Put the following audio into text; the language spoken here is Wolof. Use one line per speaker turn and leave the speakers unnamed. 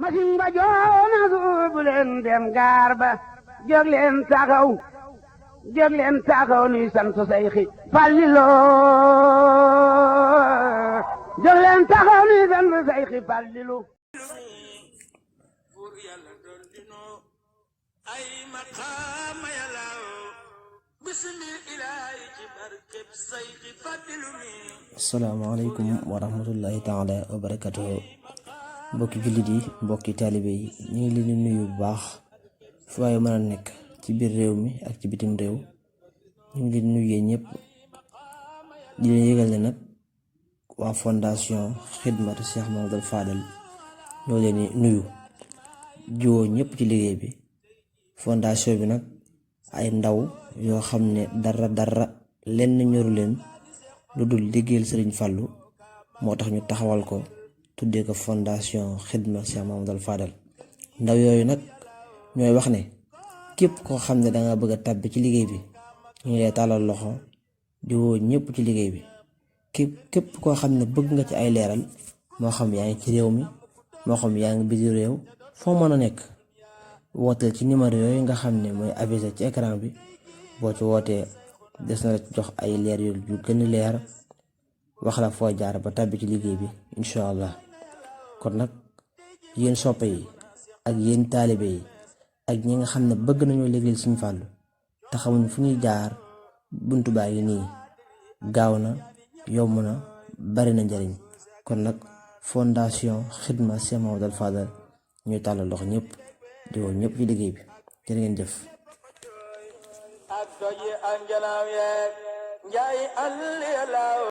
masin ba joona suubu leen dem gaar ba jóg leen taxaw nuy sant Seyxi Fàllilu jóg leen taxaw nuy sant Seyxi Fàllilu ay maqaama yàllaaw bismil ilaahi ci barkeb Seyxi Fàllilu mi.
asalaamaaleykum wa rahmatullahi taala wa barakatuhu. mbokki jullit yi, mbokki taalibe yi, ñu ngi leen di nuyu bu baax fu waaye mën a nekk ci biir réew mi ak ci bitim réew. ñu ngi leen nuyu ñëpp di leen yëgal ne nag waa fondation Xidmatu Cheikh Mamadou Fadal ñoo leen di nuyu jiwoo ñëpp ci liggéey bi. fondation bi nag ay ndaw yoo xam ne dara lenn ñoru leen lu dul liggéeyal Sëriñ Fallu moo tax ñu taxawal ko tuddee ko fondation Xidma Cheikh Mamadou Fadal. ndaw yooyu nag ñooy wax ne képp koo xam ne danga bëgg a tàbbi ci liggéey bi ñu ngi lay tàllal loxo di woo ñëpp ci liggéey bi. képp koo xam ne bëgg nga ci ay leeral, moo xam yaa ngi ci réew mi, moo xam yaa ngi biti réew, foo mën a nekk wooteel ci numéro yooyu nga xam ne mooy affiché ci écran bi. boo ci wootee des na la jox ay leer yu gën a leer, wax la foo jaar ba tàbbi ci liggéey bi incha allah. kon nag yéen soppe yi ak yéen taalibe yi ak ñi nga xam ne bëgg nañoo liggéeyal Sëriñ Fallu te xamuñ fu ñuy jaar, buntu baa ngi nii, gaaw na, yomb na, bari na njariñ. kon nag fondation Xidma Cheikh Mamadou Fadal ñuy tàllal loxo ñëpp di woo ñëpp ci liggéey bi. jërë ngeen jëf.
ak doji ak njanaaw yeeg njaay àll yàlla